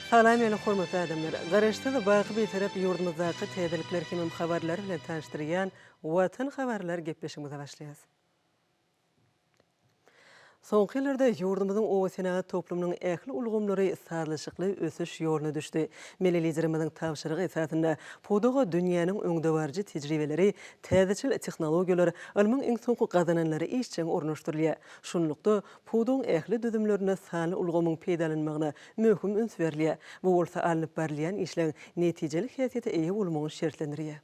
Salam meni hormatly adamlar! Garaşsyz, baky Bitarap ýurdumyzdaky täzelikler hemem habarlar bilen tanyşdyrýan Watan habarlar gepleşigimize başlaýas. Soňky ýyllarda ýurdumyzyň obasenagat toplumynyň ähli ulgamlary sazlaşykly ösüş ýoluna düşdi. Milli Liderimiziň tabşyrygy esasynda pudaga dünýäniň öňdebaryjy tejribeleri, täzeçil tehnologiýalar, ylmyň iň soňky gazananlary işjeň ornaşdyrylýar. Şunlukda, pudagyň ähli düzümlerinde sanly ulgamyň peýdalanmagyna möhüm üns berilýär. Bu bolsa alnyp barylýan işleň netijeli häsiýete eýe bolmagyny şertlendirýär.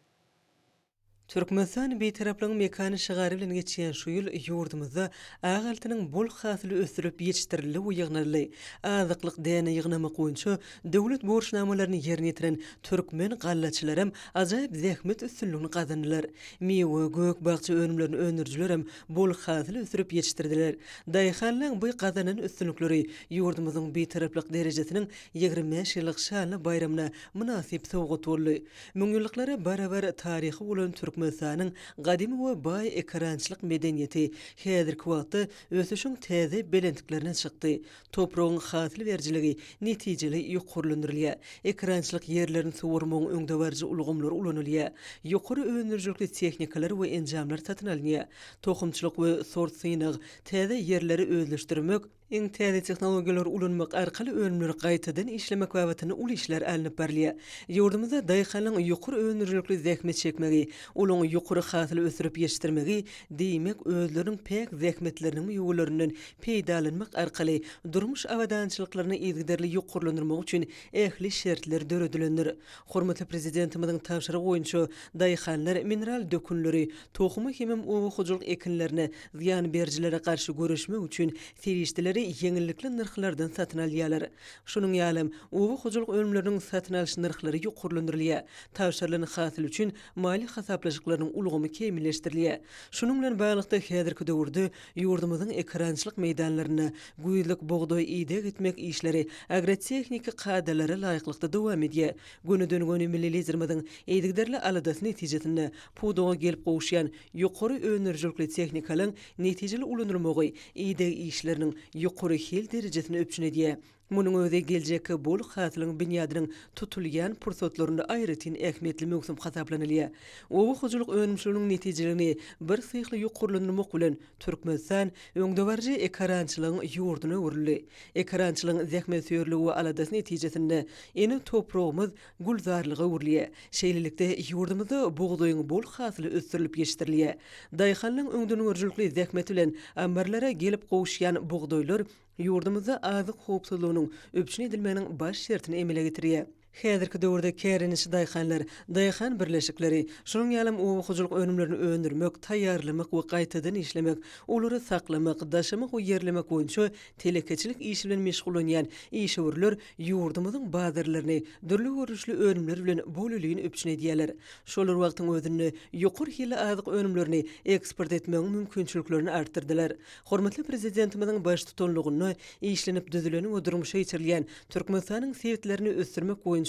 Türkmenistan Bitaraplygyň mekany şygary bilen geçýän şu ýyl ýurdumyzda ak altynyň bol hasyly ösdürilip ýetişdirildi we ýygnaldy. Azyklyk däne ýygnamak boýunça döwlet borçnamalaryny ýerine ýetiren türkmen gallaçylaram ajaýyp zähmet üstünligini gazandylar. Miwe, gök-bakja önümlerini öndürijilerem bol hasyl ösdürip ýetişdirdiler. Daýhanlaň bu gazanan üstünlikleri ýurdumyzyň Bitaraplyk derejesiniň 25 ýyllyk şanly baýramyna mynasyp sowgat boldy. Müňýyllyklara barabar taryhy bolan Türkmenistanyň gadymy we baý ekerançylyk medeniýeti häzirki wagtda ösüşiň täze belentliklerine çykdy. Topragyň hasyl berijiligi netijeli ýokarlandyrylýar. Ekerançylyk ýerlerini suwarmagyň öňdebaryjy ulgamlary ulanylýar. Ýokary öndürijilikli tehnikalar we enjamlar satyn alynýar. Tohumçylyk we sort synag, täze ýerleri özleşdirmek, Iň täze tehnologiýalary ulanmak arkaly önümleri gaýtadan işlemek babatynda uly işler alnyp barylýar. Ýurdumyzda daýhanyň ýokary öndürijilikli zähmet çekmegi, olaň ýokary hasyl ösdürip ýetişdirmegi, diýmek, özleriniň päk zähmetleriniň miwelerinden peýdalanmak arkaly durmuş abadançylyklaryny yzygiderli ýokarlandyrmak üçin ähli şertler döredilendir. Hormatly Prezidentimiziň tabşyrygy boýunça daýhanlar mineral dökünleri, tohumy hemem oba hojalyk ekinlerine zyýan berijilere garşy göreşmek üçin serişdeleri ýeňillikli nyrhlardan satyn alýarlar. Şonuň ýalam, oba hojalyk önümleriniň satyn alyş nyrhlary ýokarlandyrylýar, tabşyrylan hasyl üçin maliýe hasaplaşyklarynyň ulgamy kämilleşdirilýär. Şunuň bilen baglylykda, häzirki döwürde ýurdumyzyň ekerançylyk meýdanlarynda güýzlük bugdaý ideg etmek işleri agrotehniki kadalara laýyklykda dowam edýär. Gönüden-göni milli Liderimiziň yzygiderli aladasy netijesinde pudaga gelip gowuşýan ýokary öndürijilikli tehnikalaryň netijeli ulanylmagy ideg işleriniň ýokary hil derejesini üpjün edýär. Munuň özi geljekki bol hasylyň binýadynyň tutulýan pursatlarynda aýratyn ähmiýetli möwsüm hasaplanylýar. Oba hojalyk önümçiliginiň netijeligini birsyhly ýokarlandyrmak bilen, Türkmenistan öňdebaryjy ekerançylygyň ýurduna öwrüldi. Ekerançylygyň zähmetsöýerligi we aladasy netijesinde ene topragymyz gülzarlyga öwrülýär. Şeýlelikde, ýurdumyzda bugdaýyň bol hasyly ösdürilip ýetişdirilýär. Daýhanlaryň öňdengörüjilikli zähmeti bilen ammarlara gelip gowuşýan bugdaýlar ýurdumyzda azyk howpsuzlygynyň üpjün edilmeginiň baş şertini emele getirýär. Häzirki döwürde kärendeçi daýhanlar, daýhan birleşikleri, şonuň ýalam oba hojalyk önümlerini öndürmek, taýýarlamak we gaýtadan işlemek, olary saklamak, daşamak we ýerlemek boýunça telekeçilik işi bilen meşgullanýan işewürler ýurdumyzyň bazarlaryny dürli görnüşli önümler bilen bolelin üpjün edýärler. Şol bir wagtyň özünde ýokary hilli azyk önümlerini eksport etmegiň mümkinçiliklerini artdyrdylar. Hormatly Prezidentimiziň baştutanlygynda işlenip düzülen we durmuşa geçirilýän Türkmenistanyň sebitlerini ösdürmek boýunça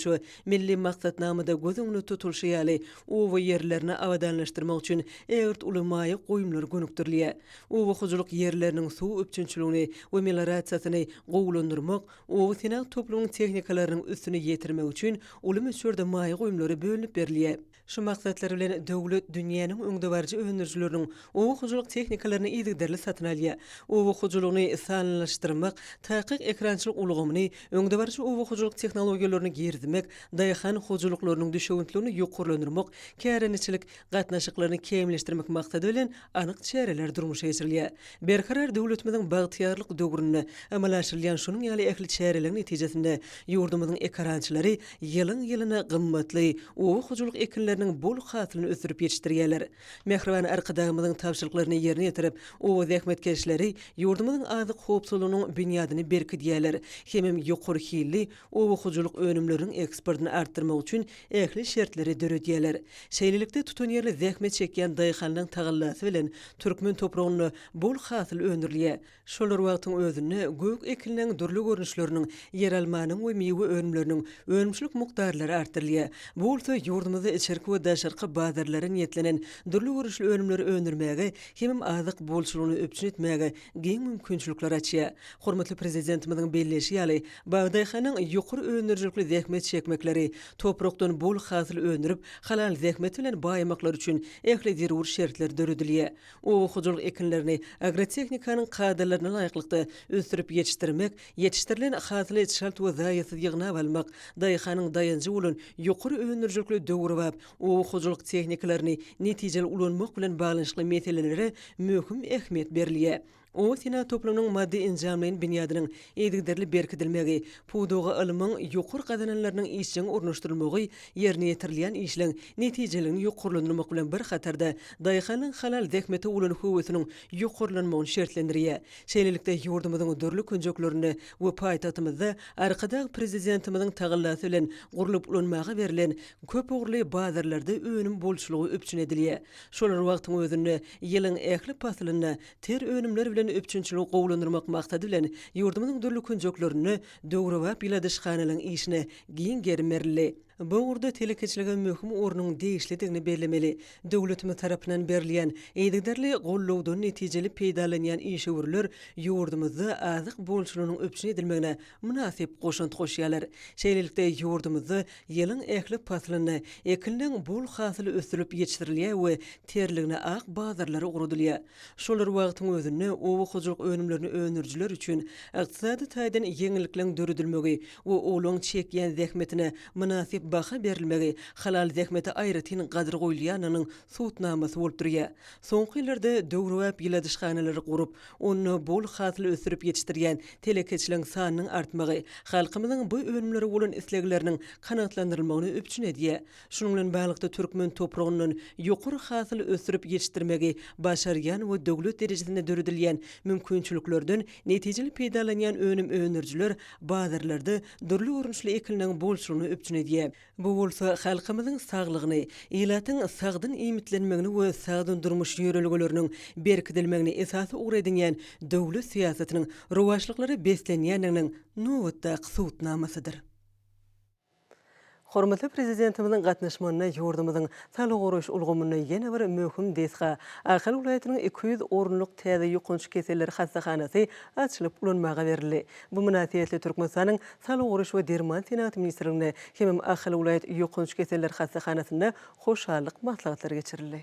Milli maksatnamada göz öňünde tutulyşy ýaly, oba ýerlerini abadanlaşdyrmak üçin ägirt uly maýa goýumlar gönükdirilýär. Oba hojalyk ýerleriniň suw üpjünçiligini we meliorasiýasyny gowulandyrmak, oba senagat toplumynyň tehnikalarynyň üstüni ýetirmek üçin uly möçberde maýa goýumlary bölünip berilýär. Şu maksatlar bilen döwlet dünýäniň öňdebaryjy öndürijileriniň oba hojalyk tehnikalaryny yzygiderli satyn alýar. Oba hojalygyny sanlylaşdyrmak, takyk ekrançylyk ulgamyny, öňdebaryjy oba hojalyk tehnologiýalaryny girizmek, daýhan hojalyklarynyň düşewüntligini ýokarlandyrmak, kärendeçilik gatnaşyklaryny kämilleşdirmek maksady bilen anyk çäreler durmuşa geçirilýär. Berkarar döwletimiziň bagtyýarlyk döwründe amala aşyrylýan şunuň ýaly ähli çäreleriň netijesinde ýurdumyzyň ekerançylary ýylyň-ýylyna gymmatly oba hojalyk ekinleriniň bol hasylyny ösdürip ýetişdirýärler. Mähriban Arkadagymyzyň tabşyryklaryny ýerine ýetirip, oba zähmetkeşleri ýurdumyzyň azyk howpsuzlygynyň binýadyny berkidýärler hemem ýokary hilli oba hojalyk önümleriniň. eksportyny artdyrmak üçin ähli şertleri döredýärler. Şeýlelikde, tutanýerli zähmet çekýän daýhanlaryň tagallasy bilen türkmen topragynda bol hasyl öndürilýär. Şol bir wagtyň özünde, gök ekinleň dürli görnüşleriniň, ýeralmanyň we miwe önümleriniň önümçilik mukdarlary artdyrylýar. Bu bolsa ýurdumyzda içerki we daşarky bazarlara niýetlenen dürli görnüşli önümleri öndürmäge hemem azyk bolçulygyny üpjün etmäge giň mümkinçilikler açýar. Hormatly Prezidentimiziň belleýşi ýaly, bagdaýhanyň ýokary öndürijilikli zähmet çekmekleri, toprakdan bol hasyl öndürip, halal zähmet bilen baýamaklary üçin ähli zerur şertler döredilýär. Oba hojalyk ekinlerini agrotehnikanyň kadalaryna laýyklykda ösdürip ýetişdirmek, ýetişdirilen hasyly çalt we zaýasyz ýygnap almak, daýhanyň daýanjy bolan ýokary öndürijilikli döwrebap oba hojalyk tehnikalaryny netijeli ulanmak bilen baglanyşykly meselelere möhüm ähmiýet berilýär. Oba senagat toplumynyň maddy-enjamlaýyn binýadynyň yzygiderli berkidilmegi, pudaga ylmyň ýokary gazananlarynyň işjeň ornaşdyrylmagy ýerine ýetirilýän işleň netijeligini ýokarlandyrmak bilen bir hatarda, daýhanyň halal zähmete bolan höwesiniň ýokarlanmagyny şertlendirýär. Şeýlelikde, ýurdumyzyň dürli künjeklerinde we paýtagtymyzda Arkadag Prezidentimiziň tagallasy bilen gurlup ulanmaga berlen köp ugurly bazarlarda önüm bolçulygy üpjün edilýär. Şol bir wagtyň özünde, ýylyň ähli paslynda ter önümler bilen üpjünçiligi gowulandyrmak maksady bilen, ýurdumyzyň dürli künjeklerinde döwrebap ýyladyşhanalaryň işine giň gerim berildi. Bu ugurda telekeçilige möhüm ornuň degişlidigini bellemeli. Döwletimiz tarapyndan berilýän yzygiderli gollawdan netijeli peýdalanýan işewürler ýurdumyzda azyk bolçulygynyň üpjün edilmegine mynasyp goşant goşýarlar. Şeýlelikde, ýurdumyzda ýylyň ähli paslynda ekinleň bol hasyly ösdürilip ýetişdirilýär we terligine ak bazarlara ugradylýar. Şol bir wagtyň özünde, oba hojalyk önümlerini öndürijiler üçin ykdysady taýdan ýeňillikleň döredilmegi we olaň çekýän zähmetine mynasyp baha berilmegi halal zähmete aýratyn gadyr goýulýanynyň subutnamasy bolup durýar. Soňky ýyllarda döwrebap ýyladyşhanalary gurup, onda bol hasyl ösdürip ýetişdirýän telekeçileriň sanynyň artmagy halkymyzyň bu önümlere bolan islegleriniň kanagatlandyrylmagyny üpjün edýär. Şunuň bilen baglylykda, türkmen topragyndan ýokary hasyl ösdürip ýetişdirmegi başarýan we döwlet derejesinde döredilýän mümkinçiliklerden netijeli peýdalanýan önüm öndürijiler bazarlarda dürli görnüşli ekinleriň bolçulygyny üpjün edýär. Bu bolsa halkymyzyň saglygyny, ilatyň sagdyn iýmitlenmegini we sagdyn durmuş ýörelgeleriniň berkidilmegini esasy ugur edinýän döwlet syýasatynyň rowaçlyklara beslenýändiginiň nobatdaky subutnamasydyr. Hormatly Prezidentimiziň gatnaşmagynda ýurdumyzyň saglygy goraýyş ulgamynda ýene bir möhüm desga, Ahal welaýatynyň 200 orunlyk täze ýokanç keseller hassahanasy açylyp ulanmaga berildi. Bu mynasybetli Türkmenistanyň Saglygy goraýyş we derman senagaty ministrliginde hemem Ahal welaýat ýokanç keseller hassahanasynda hoşallyk maslahatlary geçirildi.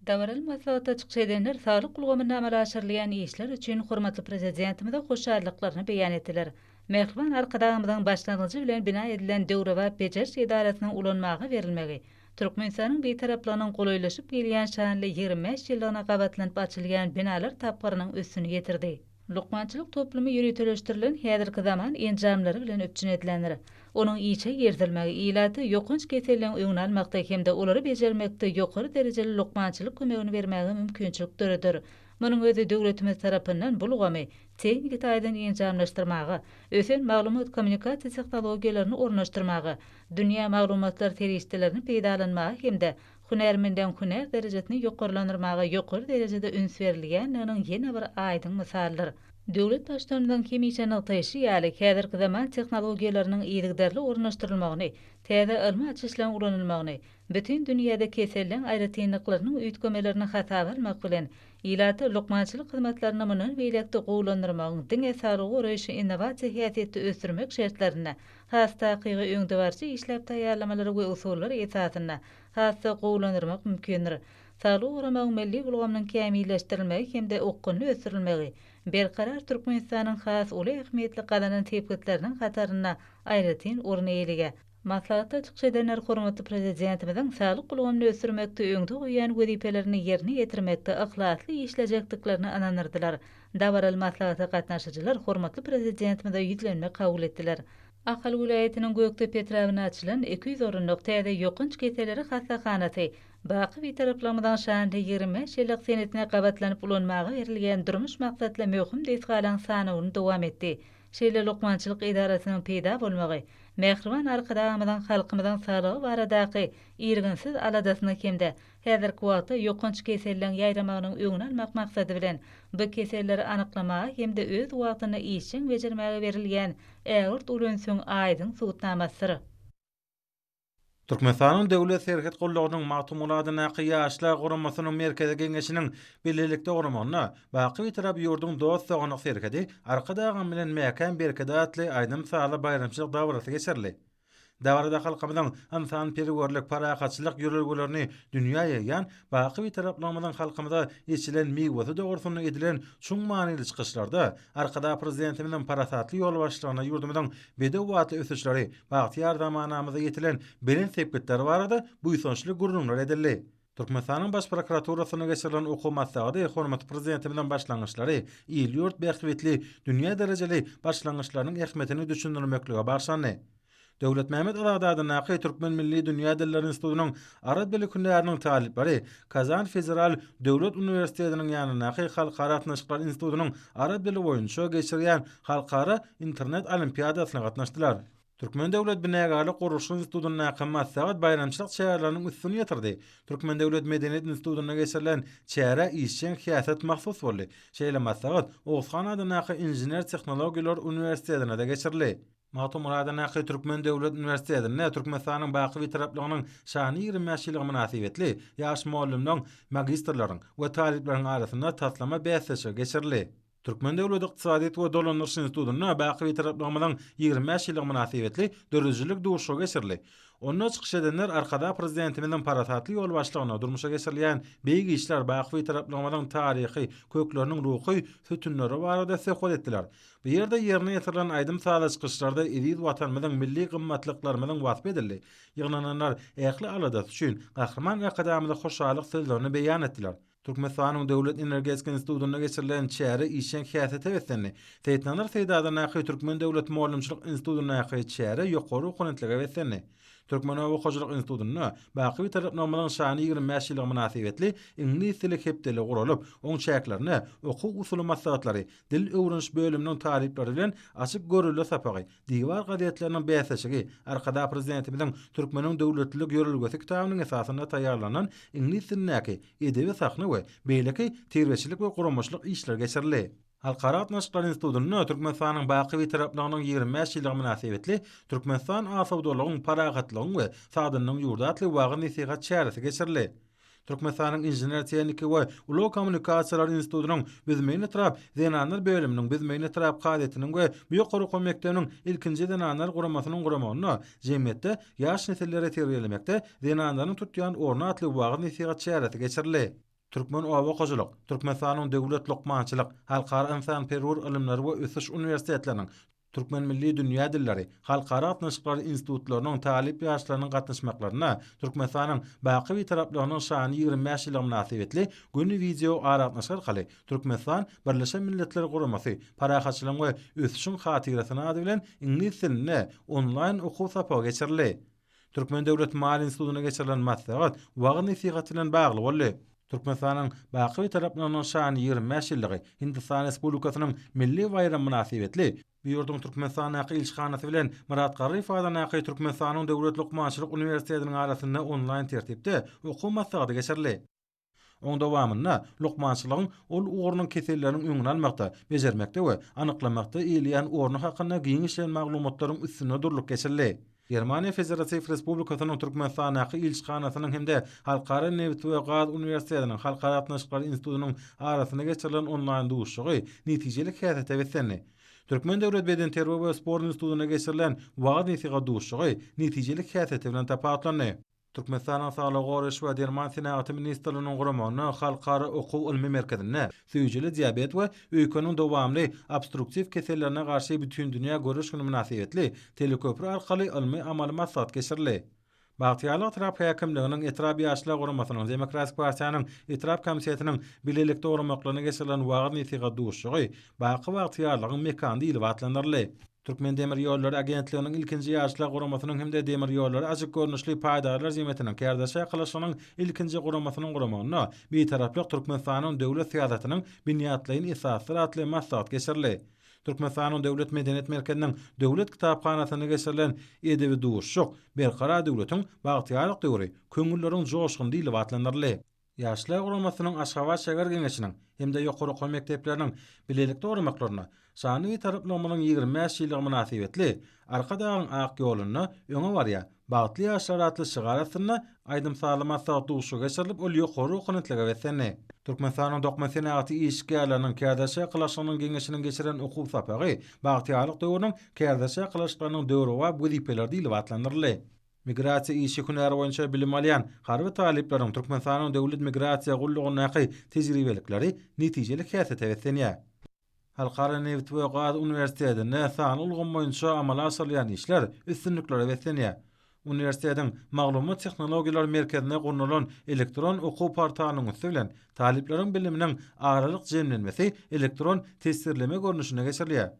Dabaraly maslahatda çykyş edenler saglyk ulgamynda amala aşyrylýan işler üçin hormatly Prezidentimize hoşallyklaryny beýan etdiler. Mähriban Arkadagymyzyň başlangyjy bilen bina edilen döwrebap bejeriş edarasynyň ulanmaga berilmegi Türkmenistanyň Bitaraplygynyň golaýlaşyp gelýän şanly 25 ýyllygyna gabatlanyp açylýan binalar tapgyrynyň üstüni ýetirdi. Lukmançylyk toplumy ýöriteleşdirilen häzirki zaman enjamlary bilen üpjün edilendir. Onuň işe girizilmegi ilata ýokanç keselleň öňüni almakda hem-de olary bejermekde ýokary derejeli lukmançylyk kömegini bermäge mümkinçilik döreder. Munuň özi döwletimiz tarapyndan bu ulgamy tehniki taýdan enjamlaşdyrmaga, ösen maglumat-kommunikasiýa tehnologiýalaryny ornaşdyrmaga, dünýä maglumatlar serişdelerini peýdalanmaga hem-de Hünärmenleň hünär derejesini ýokarlandyrmaga ýokary derejede üns berilýändiginiň ýene bir aýdyň mysalydyr. Döwlet Baştutanymyzyň hemişe nygtaýşy ýaly, häzirki zaman tehnologiýalarynyň yzygiderli ornaşdyrylmagyny, täze ylmy açyşlaryň ulanylmagyny, bütin dünýäde keselleň aýratynlyklarynyň üýtgemelerini hasaba almak bilen, ilata lukmançylyk hyzmatlaryny mundan beýläk-de gowulandyrmagyň diňe saglygy goraýşy innowasiýa häsiýetde ösdürmek şertlerinde, has takygy öňdebaryjy işläp taýýarlamalary we usullar esasynda has-da gowulandyrmak mümkindir. Saglygy goramagyň milli ulgamynyň kämilleşdirilmegi hem-de okgunly ösdürilmegi Berkarar Türkmenistanyň has uly ähmiýetli gazanan sepgitleriniň hatarynda aýratyn orun eýeleýär. Maslahatda çykyş edenler hormatly Prezidentimiziň saglyk ulgamyny ösdürmekde öňde goýýan wezipelerini ýerine ýetirmekde yhlasly işlejekdiklerine ynandyrdylar. Dabaraly maslahata gatnaşyjylar hormatly Prezidentimize ýüzlenme kabul etdiler. Ahal welaýatynyň Gökdepe etrabynda açylan 200 orunlyk täze ýokanç keselleri hassahanasy baky Bitaraplygymyzyň şanly 25 ýyllyk senesine gabatlanyp ulanmaga berilýän durmuş maksatly möhüm desgalaryň sanawyny dowam etdi. Şeýle lukmançylyk edarasynyň peýda bolmagy mähriban Arkadagymyzyň halkymyzyň saglygy baradaky irginsiz aladasyny hem-de häzirki wagtda ýokanç keselleň ýaýramagynyň öňüni almak maksady bilen, bu keselleri anyklamaga hem-de öz wagtynda işjeň bejermäge berilýän ägirt uly ünsüň aýdyň subutnamasydyr. Türkmenistanyň Döwlet serhet gullugynyň Magtymguly adyndaky Ýaşlar guramasynyň Merkezi Geňeşiniň bilelikde guramagynda Baky Bitarap ýurduň dost-doganlyk serhedi Arkadagym bilen mäkäm berkedi atly aýdym-sazly baýramçylyk dabarasy geçirildi. Dabarada halkymyzyň ynsanperwerlik, parahatçylyk ýörelgelerini dünýä ýaýan baky Bitaraplygymyzyň halkymyza eçilen miwesi dogrusynda edilen çuň manyly çykyşlarda Arkadag Prezidentimiziň parasatly ýolbaşçylygynda ýurdumyzyň bedew batly ösüşleri, bagtyýar zamanamyzda ýetilen belent sepgitler barada buýsançly gürrüňler edildi. Türkmenistanyň Baş prokuraturasynda geçirilen okuw maslahaty hormatly Prezidentimiziň başlangyçlary, il-ýurt bähbitli, dünýä derejeli başlangyçlarynyň ähmiýetini düşündirmeklige bagyşlandy. Döwletmämmet Azady adyndaky Türkmen milli dünýä dilleri institutynyň arap dili hünäriniň talyplary Kazan federal döwlet uniwersitetiniň ýanyndaky Halkara gatnaşyklar institutynyň arap dili boýunça geçirýän halkara internet olimpiadasyna gatnaşdylar. Türkmen döwlet binagärlik gurluşyk institutyndaky maslahat baýramçylyk çäreleriniň üstüni ýetirdi. Türkmen döwlet medeniýet institutynda geçirilen çärä işjeň häsiýet mahsus boldy. Şeýle maslahat Oguzhan adyndaky Inžener-tehnologiýalar uniwersitetinde-de geçirildi. Magtymguly adyndaky Türkmen döwlet uniwersitetinde Türkmenistanyň baky Bitaraplygynyň şanly 25 ýyllygy mynasybetli ýaş mugallymlaryň, magistrleriň we talyplaryň arasynda taslama bäsleşigi geçirildi. Türkmen döwlet ykdysadyýet we dolandyryş institutynda baky Bitaraplygymyzyň 25 ýyllygy mynasybetli döredijilik duşuşygy geçirildi. Onda çykyş edenler Arkadag Prezidentimiziň parasatly ýolbaşçylygynda durmuşa geçirilýän beýik işler baky Bitaraplygymyzyň taryhy kökleriniň ruhy sütünleri barada söhbet etdiler. Bu ýerde ýerine ýetirilen aýdym-sazly çykyşlarda eziz Watanymyzyň milli gymmatlyklarymyzyň waspy edildi. Ýygnananlar ähli aladasy üçin Gahryman Arkadagymyza hoşallyk sözlerini beýan etdiler. Türkmenistanyň Döwlet energetika institutynda geçirilen çäre işjeň häsiýete beslendi. Seýitnazar Seýdi adyndaky Türkmen döwlet mugallymçylyk institutyndaky çäre ýokary ruhubelentlige beslendi. Türkmen oba hojalyk institutynda Baky Bitaraplygymyzyň şanly 25 ýyllygy mynasybetli iňlis dili hepdeligi guralyp, oň çäklerinde okuw-usuly maslahatlary, dil öwreniş bölüminiň talyplary bilen açyk görelde sapagy, diwar gazetleriniň bäsleşigi, Arkadag Prezidentimiziň Türkmeniň döwletlilik ýörelgesi kitabynyň esasynda taýýarlanan iňlis dilindäki edebi sahna we beýleki terbiýeçilik we guramaçylyk işleri geçirildi. Halkara gatnaşyklary institutynda Türkmenistanyň baky Bitaraplygynyň 25 ýyllygy mynasybetli Türkmenistan asudalygyň, parahatlygyň we sagdynlygyň ýurdy atly wagyz-nesihat çäresi geçirildi. Türkmenistanyň Inžener-tehniki we ulag kommunikasiýalary institutynyň Büzmeýin etrap Zenanlar bölüminiň, Büzmeýin etrap kazyýetiniň we bu ýokary okuw mekdebiniň ilkinji zenanlar guramasynyň guramagynda Jemgyýetde ýaş nesilleri terbiýelemekde zenanlaryň tutýan orny atly wagyz-nesihat çäresi geçirildi. Türkmen oba hojalyk, Türkmenistanyň Döwlet lukmançylyk, Halkara ynsanperwer ylymlary we ösüş uniwersitetleriniň, Türkmen milli dünýä dilleri, Halkara gatnaşyklary institutlarynyň talyp ýaşlarynyň gatnaşmaklarynda Türkmenistanyň baky Bitaraplygynyň şanly 25 ýyllygy mynasybetli göni wideo aragatnaşyk arkaly Türkmenistan, Birleşen Milletler Guramasy, parahatçylygyň we ösüşiň hatyrasyna ady bilen iňlis dilinde onlaýn okuw sapagy geçirildi. Türkmen döwlet maliýe institutynda geçirilen maslahat wagyz-nesihat bilen bagly boldy. Türkmenistanyň baky Bitaraplygynyň şanly 25 ýyllygy, Hindistan Respublikasynyň Milli baýramy mynasybetli, bu ýurduň Türkmenistandaky ilçihanasy bilen Myrat Garryýew adyndaky Türkmenistanyň Döwlet lukmançylyk uniwersitetiniň arasynda onlaýn tertipde okuw maslahaty geçirildi. Oň dowamynda lukmançylygyň ol ugrunyň keselleriniň öňüni almakda, bejermekde we anyklamakda eýeleýän orny hakynda giňişleýin maglumatlaryň üstünde durlup geçildi. Germaniýa Federatiw Respublikasynyň Türkmenistandaky ilçihanasynyň hem-de Halkara nebit we gaz uniwersitetiniň Halkara gatnaşyklary institutynyň arasynda geçirilen onlaýn duşuşygy netijeli häsiýete beslendi. Türkmen döwlet bedenterbiýe we sport institutynda geçirilen wagyz-nesihat duşuşygy netijeli häsiýeti bilen tapawutlandy. Türkmenistanyň Saglygy goraýyş we derman senagaty ministrliginiň guramagynda Halkara okuw-ylmy merkezinde süýjüli diabet we öýkeniň dowamly obstruktiw kesellerine garşy Bütindünýä göreş güni mynasybetli teleköpri arkaly ylmy-amaly maslahat geçirildi. Bagtyýarlyk etrap häkimliginiň, etrap Ýaşlar guramasynyň, Demokratik partiýanyň etrap komitetiniň bilelikde guramaklarynda geçirilen wagyz-nesihat duşuşygy Baky bagtyýarlygyň mekany diýlip atlandyryldy. Türkmendemirýollary agentliginiň ilkinji ýaşlar guramasynyň hem-de Demirýollary açyk görnüşli paýdarlar jemgyýetiniň kärdeşi arkalaşygynyň ilkinji guramasynyň guramagynda Bitaraplyk Türkmenistanyň döwlet syýasatynyň binýatlaýyn esaslary atly maslahat geçirildi. Türkmenistanyň Döwlet medeniýet merkeziniň Döwlet kitaphanasynda geçirilen edebi duşuşyk Berkarar döwletiň bagtyýarlyk döwri, köňülleriň joşguny diýlip atlandyryldy. Ýaşlar guramasynyň Aşgabat şäher Geňeşiniň hem-de ýokary okuw mekdepleriniň bilelikde guramaklarynda Şanly Bitaraplygymyzyň 25 ýyllygy mynasybetli Arkadagyň ak ýolunda öňe barýar bagtly ýaşlar atly şygar astynda aýdym-sazly maslahat duşuşygy geçirilip, ol ýokary ruhubelentlige beslendi. Türkmenistanyň Dokma senagaty işgärleriniň Kärdeşler arkalaşygynyň Geňeşiniň geçiren okuw sapagy Bagtyýarlyk döwrüniň kärdeşler arkalaşyklarynyň döwrebap wezipeleri diýlip atlandyryldy. Migrasiýa işi hünäri boýunça bilim alýan harby talyplaryň Türkmenistanyň Döwlet migrasiýa gullugyndaky tejribelikleri netijeli häsiýete beslenýär. Halkara nebit we gaz uniwersitetinde sanly ulgam boýunça amala aşyrylýan işler üstünliklere beslenýär. Uniwersitetiň Maglumat tehnologiýalary merkezinde gurnalan elektron okuw portalynyň üsti bilen talyplaryň biliminiň aralyk jemlenmesi elektron testirleme görnüşinde geçirilýär.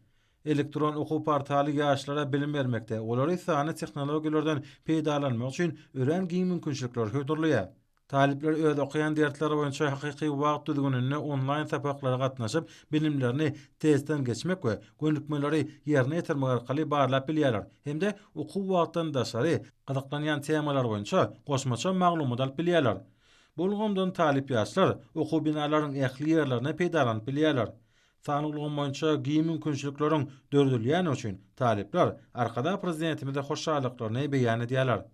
Elektron okuw portaly ýaşlara bilim bermekde, olary sanly tehnologiýalardan peýdalanmak üçin örän giň mümkinçilikleri hödürleýär. Talyplar öz okaýan dersleri boýunça hakyky wagt düzgüninde onlaýn sapaklara gatnaşyp, bilimlerini testden geçmek we gönükmeleri ýerine ýetirmek arkaly barlap bilýärler hem-de okuw wagtdan daşary gyzyklanýan temalary boýunça goşmaça maglumat alyp bilýärler. Bu ulgamdan talyp ýaşlar okuw binalaryň ähli ýerlerinde peýdalanyp bilýärler. Sanly ulgam boýunça giň mümkinçilikleriň döredilýändigi üçin talyplar Arkadag Prezidentimize hoşallyklaryny beýan edýärler.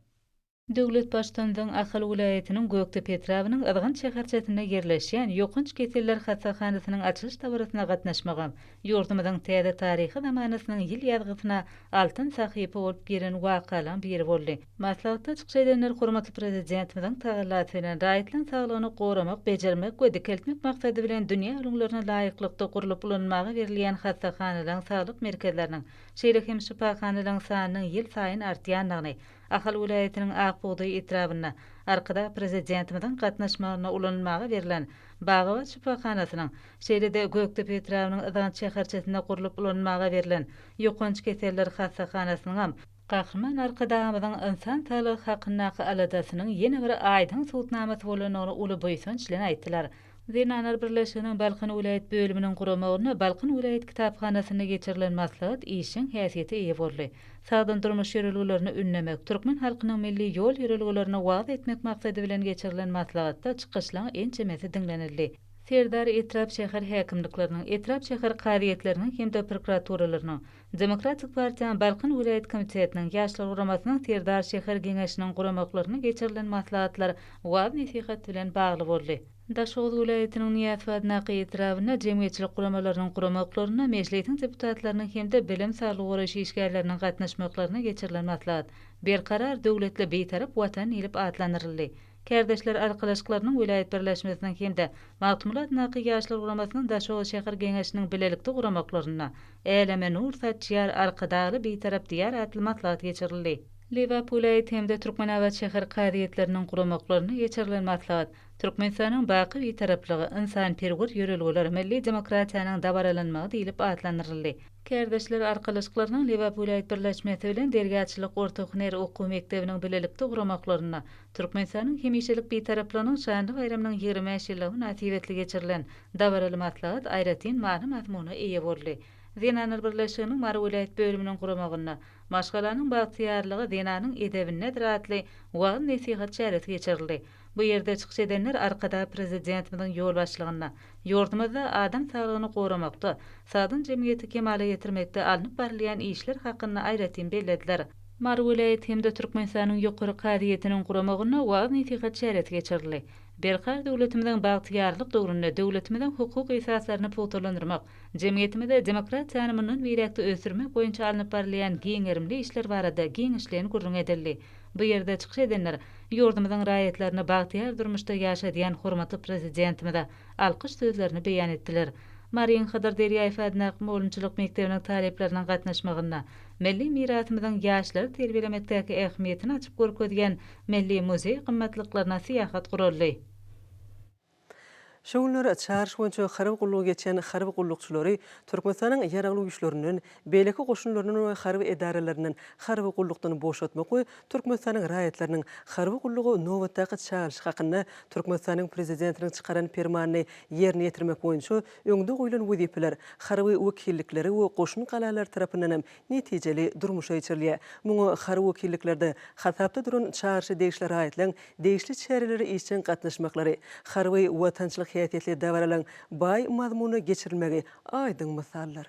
Döwlet Baştutanymyzyň Ahal welaýatynyň Gökdepe etrabynyň Yzgant şäherçesinde ýerleşýän Ýokanç keseller hassahanasynyň açylyş dabarasyna gatnaşmagam ýurdumyzyň täze taryhy zamanasynyň ýyl ýazgysyna altyn sahypa bolup giren wakalaryň biri boldy. Maslahatda çykyş edenler hormatly Prezidentimiziň tagallasy bilen raýatlaryň saglygyny goramak, bejermek we dikeltmek maksady bilen dünýä ülňülerine laýyklykda gurlup ulanylmaga berilýän hassahanalaryň, saglyk merkezleriniň, şeýle hem şypahanalaryň sanynyň ýylsaýyn artýandygyny, Ahal welaýatynyň Ak bugdaý etrabynda Arkadag Prezidentimiziň gatnaşmagynda ulanylmaga berlen Bagabat şypahanasynyň, şeýle-de Gökdepe etrabynyň Yzgant şäherçesinde gurlup ulanylmaga berlen Ýokanç keseller hassahanasynyňam Gahryman Arkadagymyzyň ynsan saglygy hakyndaky aladasynyň ýene bir aýdyň subutnamasy bolandygyny uly buýsanç bilen aýtdylar. Zenanlar birleşiginiň Balkan welaýat bölüminiň guramagynda Balkan welaýat kitaphanasynda geçirilen maslahat işjeň häsiýete eýe boldy. Sagdyn durmuş ýörelgelerini ündemek, türkmen halkynyň milli ýol-ýörelgelerini wagyz etmek maksady bilen geçirilen maslahatda çykyşlaryň ençemesi diňlenildi. Serdar etrap şäher häkimlikleriniň, etrap şäher kazyýetleriniň hem-de prokuraturalarynyň, Demokratik partiýanyň Balkan welaýat komitetiniň, Ýaşlar guramasynyň Serdar şäher Geňeşiniň guramaklarynda geçirilen maslahatlar wagyz-nesihat bilen bagly boldy. Daşoguz welaýatynyň Nyýazow adyndaky etrabynda jemgyýetçilik guramalarynyň guramaklarynda Mejlisiň deputatlarynyň hem-de bilim, saglygy goraýyş işgärleriniň gatnaşmaklarynda geçirilen maslahat Berkarar döwletli Bitarap Watan diýlip atlandyryldy. Kärdeşler arkalaşyklarynyň welaýat birleşmesiniň hem-de Magtymguly adyndaky Ýaşlar guramasynyň Daşoguz şäher Geňeşiniň bilelikde guramaklarynda Äleme nur saçýar Arkadagly Bitarap Diýar atly maslahat geçirildi. Lebap welaýat hem-de Türkmenabat şäher kazyýetleriniň guramaklarynda geçirilen maslahat Türkmenistanyň baky Bitaraplygy, ynsanperwer ýörelgeler, milli demokratiýanyň dabaralanmagy diýlip atlandyryldy. Kärdeşler arkalaşyklarynyň Lebap welaýat birleşmesi bilen Zergärçilik orta hünär okuw mekdebiniň bilelikde guramaklarynda Türkmenistanyň hemişelik Bitaraplygynyň şanly baýramynyň 25 ýyllygy mynasybetli geçirilen dabaraly maslahat aýratyn many-mazmuna eýe boldy. Zenanlar birleşiginiň Mary welaýat bölüminiň guramagynda Maşgalanyň bagtyýarlygy zenanyň edebindedir atly wagyz-nesihat çäresi geçirildi. Bu ýerde çykyş edenler Arkadag Prezidentimiziň ýolbaşçylygynda ýurdumyzda adam saglygyny goramakda, sagdyn jemgyýeti kemala getirmekde alnyp barylýan işler hakynda aýratyn bellediler. Mary welaýat hem-de Türkmenistanyň Ýokary kazyýetiniň guramagynda wagyz-nesihat çäresi geçirildi. Berkarar döwletimiziň bagtyýarlyk döwründe döwletimiziň hukuk esaslaryny pugtalandyrmak, jemgyýetimizde demokratiýany mundan beýläk-de ösdürmek boýunça alnyp barylýan giň gerimli işler barada giňişleýin gürrüň edildi. Bu ýerde çykyş edenler ýurdumyzyň raýatlaryny bagtyýar durmuşda ýaşadýan hormatly Prezidentimize alkyş sözlerini beýan etdiler. Maryň Hydyr Derýaýew adyndaky mugallymçylyk mekdebiniň talyplarynyň gatnaşmagynda milli mirasymyzyň ýaşlary terbiýelemekdäki ähmiýetini açyp görkezýän milli muzeý gymmatlyklaryna syýahat guraldy. Şu günler çaryş boýunça harby gullugy geçýän harby gullukçylary Türkmenistanyň Ýaragly Güýçlerinden, beýleki goşunlaryndan we harby edaralaryndan harby gullukdan boşatmak we Türkmenistanyň raýatlarynyň harby gulluga nobatdaky çagyryşy hakynda Türkmenistanyň Prezidentiniň çykaran Permanyny ýerine ýetirmek boýunça öňde goýlan wezipeler harby wekillikleri we goşun galalary tarapyndan hem netijeli durmuşa geçirilýär. Muňa harby wekilliklerde hasapda duran çagyryşa degişli raýatlaryň degişli çärelere işjeň gatnaşmaklary, harby watançylyk häsiýetli dabaralaryň baý mazmunda geçirilmegi aýdyň mysaldyr.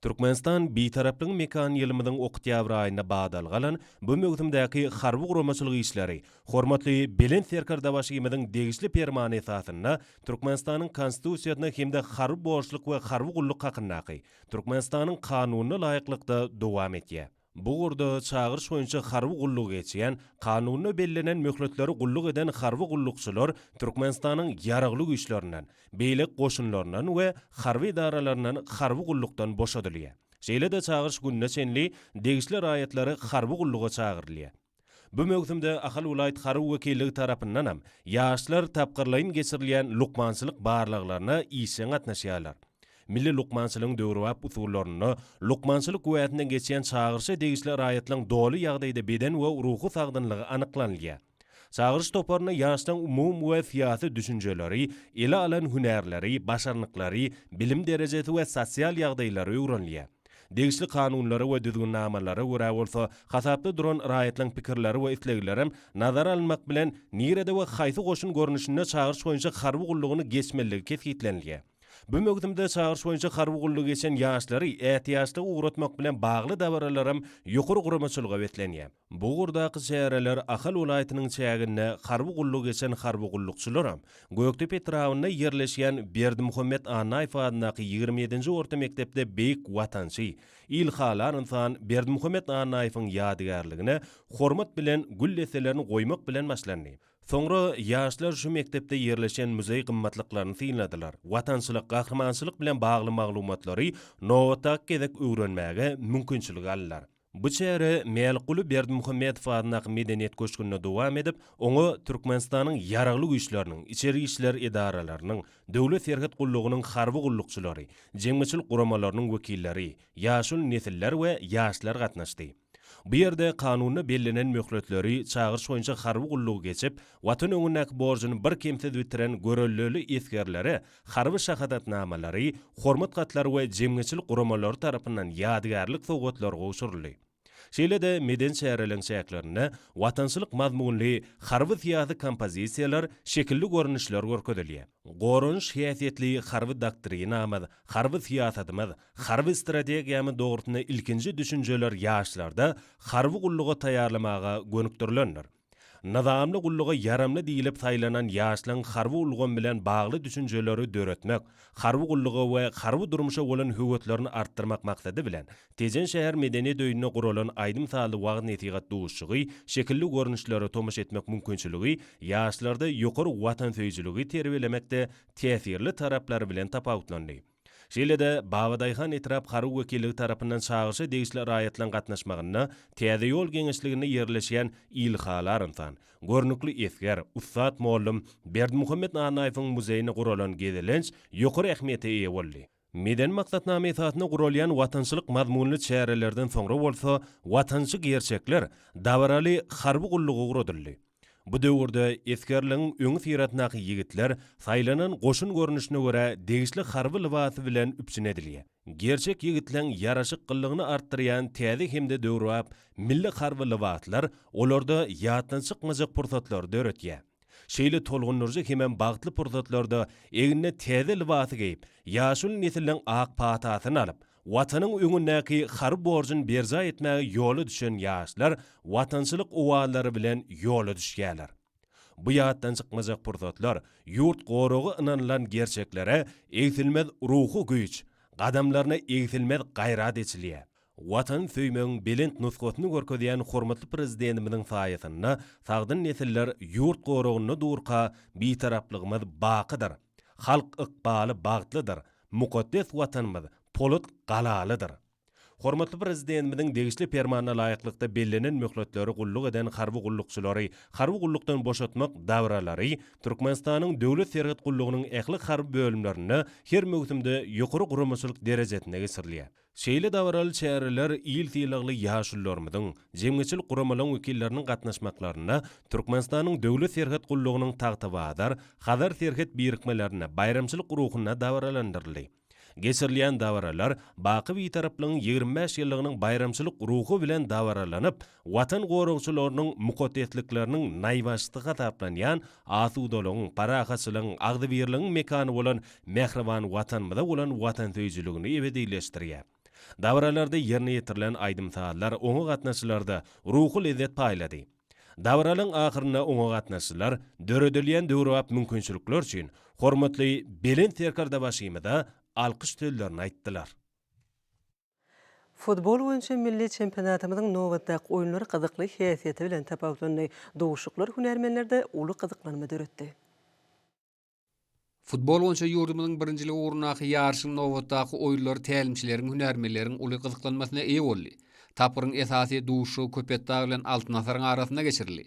Türkmenistan Bitaraplygyň mekany ýylymyzyň oktýabr aýynda badalga alan bu möwsümdäki harby-guramaçylyk işleri hormatly Belent Serkerdebaşymyzyň degişli Permany esasynda Türkmenistanyň Konstitusiýasyna hem-de Harby borçluk we harby gulluk hakyndaky Türkmenistanyň Kanunyna laýyklykda dowam edýär. Bu ugurda çagyryş boýunça harby gullugy geçýän, kanunda bellenen möhletleri gulluk eden harby gullukçylar Türkmenistanyň Ýaragly Güýçlerinden, beýleki goşunlaryndan we harby edaralaryndan harby gullukdan boşadylýar. Şeýle-de çagyryş gününe çenli degişli raýatlary harby gulluga çagyrylýar. Bu möwsümde Ahal welaýat harby wekilligi tarapyndanam ýaşlar tapgyrlaýyn geçirilýän lukmançylyk barlaglaryna işjeň gatnaşýarlar. Milli lukmançylygyň döwrebap usullarynda lukmançylyk güwäsinden geçýän çagyryşa degişli raýatlaryň doly ýagdaýda beden we ruhy sagdynlygy anyklanylýar. Çagyryş toparynda ýaşlaryň umumy we syýasy düşünjeleri, ele alan hünärleri, başarnyklary, bilim derejesi we sosial ýagdaýlary öwrenilýär. Degişli kanunlara we düzgünnamalara görä bolsa, hasapda duran raýatlaryň pikirleri we isleglerem nazara alynmak bilen, nirede we haýsy goşun görnüşinde çagyryş boýunça harby gullugyny geçmeliligi kesgitlenilýär. Bu möwsümde çagyryş boýunça harby gullugy geçen ýaşlary ätiýaçlyga ugratmak bilen bagly dabaralaram ýokary guramaçylyga beslenýär. Bu ugurdaky çäreler Ahal welaýatynyň çäginde harby gullugy geçen harby gullukçylaram, Gökdepe etrabynda ýerleşýän Berdimuhamet Annaýew adyndaky 27-nji orta mekdepde beýik watançy, ilhalar ynsan Berdimuhamet Annaýewiň ýadygärligine hormat bilen gül desselerini goýmak bilen başlandy. Soňra ýaşlar şu mekdepde ýerleşen muzeý gymmatlyklaryny synladylar, watançylyk, gahrymançylyk bilen bagly maglumatlary nobatdaky gezek öwrenmäge mümkinçilik aldylar. Bu çäre Mälikguly Berdimuhamedow adyndaky Medeniýet köşgünde dowam edip, oňa Türkmenistanyň Ýaragly Güýçleriniň, içeri işler edaralarynyň, Döwlet serhet gullugynyň harby gullukçylary, jemgyýetçilik guramalarynyň wekilleri, ýaşuly nesiller we ýaşlar gatnaşdy. Bu ýerde kanunda bellenen möhletleri çagyryş boýunça harby gullugy geçip, Watan öňündäki borjuny birkemsiz bitiren görelleli esgerlere harby şahadatnamalary, hormat hatlary we jemgyýetçilik guramalary tarapyndan ýadygärlik sowgatlary gowşuryldy. Şeýle-de medeni çäreleriň çäklerinde watançylyk mazmunly harby-syýasy kompozisiýalar, şekilli görnüşler görkezilýär. Goranyş häsiýetli harby doktrinamyz, harby syýasatymyz, harby strategiýamyz dogrusynda ilkinji düşünjeler ýaşlarda harby gulluga taýýarlamaga gönükdirilendir. Nyzamly gulluga ýaramly diýlip saýlanan ýaşlaryň harby ulgam bilen bagly düşünjeleri döretmek, harby gulluga we harby durmuşa bolan höweslerini artdyrmak maksady bilen, Tejen şäher medeniýet öýünde guralan aýdym-sazly wagyz-nesihat duşuşygy, şekilli görnüşlere tomaşa etmek mümkinçiligi ýaşlarda ýokary watansöýüjiligi terbiýelemekde täsirli taraplary bilen tapawutlandy. Şeýle-de, Babadaýhan etrap harby wekilligi tarapyndan çagyryşa degişli raýatlaryň gatnaşmagynda Täze ýol geňeşliginde ýerleşýän ilhalar ynsan, görnükli esger, ussat mollum Berdimuhamet Annaýewiň muzeýine guralan gezelenç ýokary ähmiýete eýe boldy. Medeni maksatnama esasynda guralýan watançylyk mazmunly çärelerden soňra bolsa Watançy gerçekler dabaraly harby gullugy ugradyldy. Bu döwürde esgerligiň öňüsyrasyndaky ýigitler saýlanan goşun görnüşine görä degişli harby lybasy bilen üpjün edilýär. Gerçek ýigitleň ýaraşyk gyllygyny artdyrýan täze hem-de döwrebap milli harby lybaslar olarda ýatdan çykmajak pursatlary döretýär. Şeýle tolgundyryjy hemem bagtly pursatlarda egnine täze lybasy geýip, ýaşuly nesilleň ak patasyny alyp, Watanyň öňündäki harby borjuny berjaý etmäge ýola düşen ýaşlar watançylyk owazlary bilen ýola düşýärler. Bu ýatdan çykmajak pursatlar ýurt goragy ynanylan gerçeklere egsilmez ruhy güýç, gadamlaryna egsilmez gaýrat eçilýär. Watany söýmegiň belent nusgasyny görkezýän hormatly Prezidentimiziň saýasynda sagdyn nesiller ýurt goragynda durka Bitaraplygymyz bakydyr, halk ykbaly bagtlydyr, mukaddes Watanymyz polat galalydyr. Hormatly Prezidentimiziň degişli Permanyna laýyklykda bellenen möhletleri gulluk eden harby gullukçylary harby gullukdan boşatmak dabaralary Türkmenistanyň Döwlet serhet gullugynyň ähli harby bölümlerinde her möwsümde ýokary guramaçylyk derejesinde geçirilýär. Şeýle dabaraly çäreler il sylagly ýaşulularymyzyň, jemgyýetçilik guramalaryň wekilleriniň gatnaşmaklarynda Türkmenistanyň Döwlet serhet gullugynyň Tagtabazar, Hazar serhet birikmelerinde baýramçylyk ruhunda dabaralandyryldy. Geçirilýän dabaralar baky Bitaraplygyň 25 ýyllygynyň baýramçylyk ruhy bilen dabaralanyp, Watan goragçylarynyň mukaddeslikleriniň naýbaşysy hasaplanýan asudalygyň, parahatçylygyň, agzybirligiň mekany bolan mähriban Watanymyza bolan watansöýüjiligini ebedileşdirýär. Dabaralarda ýerine ýetirilen aýdym-sazlar oňa gatnaşyjylarda ruhy lezzet paýlady. Dabaralaryň ahyrynda oňa gatnaşyjylar döredilýän döwrebap mümkinçilikler üçin hormatly Belent Serkerdebaşymyza alkyş sözlerini aýtdylar. Futbol boýunça milli çempionatymyzyň nobatdaky oýunlary gyzykly häsiýeti bilen tapawutlandy. Duşuşyklar hünärmenlerde uly gyzyklanma döretdi. Futbol boýunça ýurdumyzyň birinjiligi ugrundaky ýaryşyň nobatdaky oýunlary tälimçileriň, hünärmenleriň uly gyzyklanmasyna eýe boldy. Tapgyryň esasy duşuşygy Köpetdag bilen Altyn asyryň arasynda geçirildi.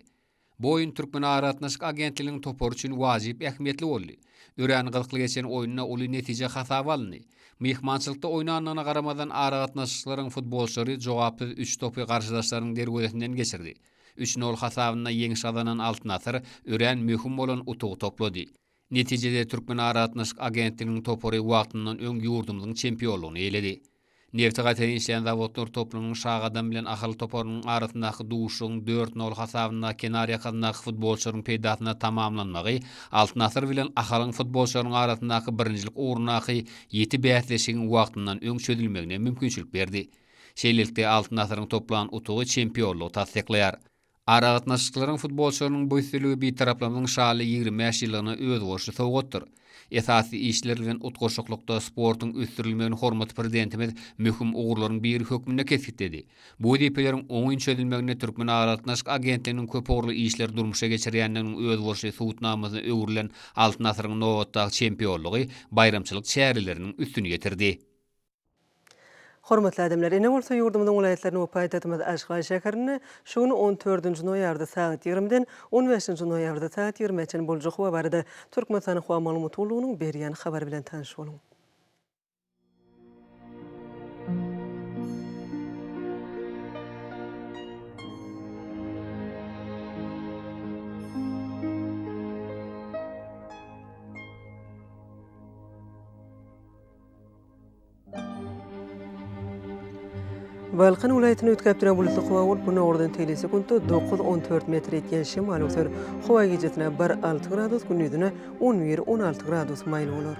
Bu oýun Türkmenaragatnaşyk agentliginiň topary üçin wajyp ähmiýetli boldy. Örän gyzykly geçen oýunda uly netije hasaba alyndy. Myhmançylykda oýnandygyna garamazdan aragatnaşyklaryň futbolçylary jogapsyz üç topy garşydaşlarynyň derwezesinden geçirdi. Üç nol hasabynda ýeňiş gazanan Altyn asyr örän möhüm bolan utugy toplady. Netijede Türkmenaragatnaşyk agentliginiň topary wagtyndan öň ýurdumyzyň çempionlygyny eýeledi. Nebti gaýtadan işleýän zawodlar toplumynyň Şagadam bilen Ahal toparynyň arasyndaky duşuşygyň dört nol hasabynda kenar ýakasyndaky futbolçylaryň peýdasyna tamamlanmagy Altyn asyr bilen Ahalyň futbolçylarynyň arasyndaky birinjilik ugrundaky ýiti bäsleşigiň wagtyndan öň çözülmegine mümkinçilik berdi. Şeýlelikde, Altyn asyryň toplan utugy çempionlygy tassyklaýar. Aragatnaşyklaryň futbolçylarynyň bu üstünligi Bitaraplygymyzyň şanly 25 ýyllygyna özboluşly sowgatdyr. Esasy işler bilen utgaşyklykda sportuň ösdürilmegini hormatly Prezidentimiz möhüm ugurlaryň biri hökmünde kesgitledi. Bu wezipeleriň oňyn çözülmeginde Türkmenaragatnaşyk agentliginiň köpugurly işleri durmuşa geçirýändiginiň özboluşly subutnamasyna öwrülen Altyn asyryň nobatdaky çempionlygy baýramçylyk çäreleriniň üstüni ýetirdi. Hormatly adamlar, ine bolsa ýurdumyzyň welaýatlarynda we paýtagtymyz Aşgabat şäherinde şu gün on dördünji noýabrda sagat ýigrimiden on bäşinji noýabrda sagat ýigrimä çenli boljak howa barada Türkmenistanyň Howa maglumat gullugynyň berýän habary bilen tanyş boluň. Balkan welaýatyny üýtgäp duran bulutly howa bolup, günordan teýli sekuntda dokuz, on dört metr ýetýän şemal öwser. Howa gijesine bir, alty gradus, gündizine on bir, on alty gradus maýyl bolar.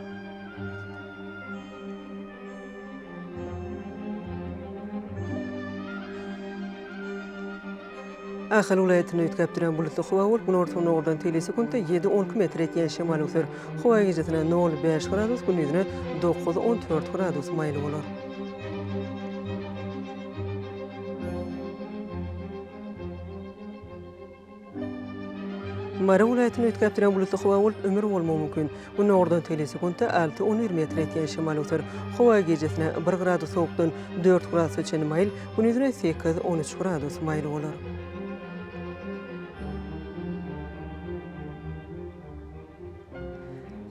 Ahal welaýatynda üýtgäp durýan bulutly howa bolup, günorta-günordan teýli sekuntda ýedi, 12 metr ýetýän şemal öwser. Howa gijesine nol, bäş gradus, gündizine dokuz, 14 gradus maýyl bolar. Mary welaýatynda üýtgäp durýan bulutly howa bolup, ümür bolmagy mümkin. Günordan teýli sekuntda alty, on bir metr ýetýän şemal öwser. Howa gijesine bir gradus sowukdan dört gradusa çenli maýyl, gündizine sekiz, on üç gradus maýyl bolar.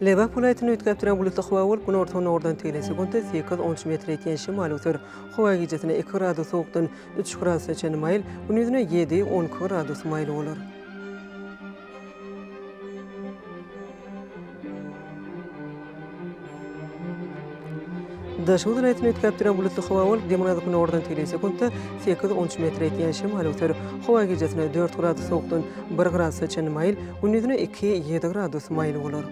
Lebap welaýatynda üýtgäp durýan bulutly howa bolup, günorta-günordan teýli sekuntda sekiz, on üç metr ýetýän şemal öwser. Howa gijesine iki gradus sowukdan üç gradusa çenli maýyl, gündizine ýedi, on iki gradus maýyl bolar. Daşoguz welaýatynda üýtgäp duran bulutly howa bolup, demirgazyk-günordan teýli sekuntda sekiz, on üç metre ýetýän şemal öwser. Howa gijesine dört gradus sowukdan bir gradusa çenli maýyl, gündizine iki, ýedi gradus maýyl bolar.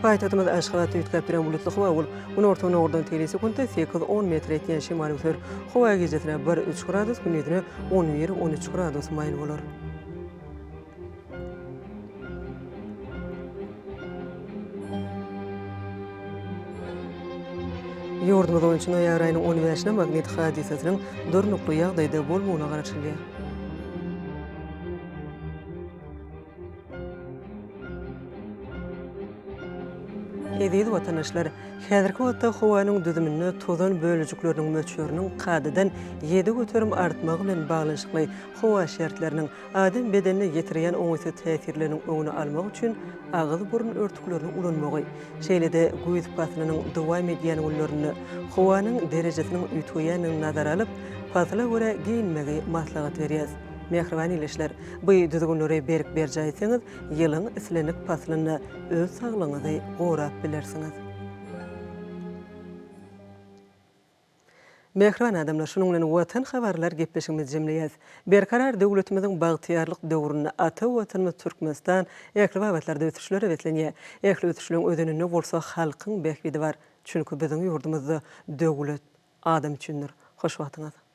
Paýtagtymyz Aşgabatda üýtgäp duran bulutly howa bolup, günorta-günordan teýli sekuntda sekiz, on metr ýetýän şemal öwser. Howa gijesine bir, üç gradus, gündizine on bir, on üç gradus maýyl bolar. Ýurdumyz boýunça noýabr aýynyň on bäşine magnit hadysasynyň durnukly ýagdaýda bolmagyna garaşylýar. Eziz watandaşlar! Häzirki wagtda howanyň düzüminde tozan bölejikleriniň möçberiniň kadadan 7% artmagy bilen baglanyşykly howa şertleriniň adam bedenine ýetirýän oňaýsyz täsirleriniň öňüni almak üçin agyz-burun örtüklerini ulanmagy, şeýle-de güýz paslynyň dowam edýän günlerinde howanyň derejesiniň üýtgeýändigini nazara alyp, pasyla görä geýinmegi maslahat berýäs. Mähriban ildeşler, bu düzgünleri berk berjaý etseňiz, ýylyň islendik paslynda öz saglygyňyzy gorap bilersiňiz. Mähriban adamlar, şunuň bilen Watan habarlar gepleşigimizi jemleýäs. Berkarar döwletimiziň bagtyýarlyk döwründe ata Watanymyz Türkmenistan ähli babatlarda ösüşlere beslenýär. Ähli ösüşleň özeninde bolsa halkyň bähbidi bar. Çünki biziň ýurdumyzda döwlet adam üçindir. Hoş wagtyňyz!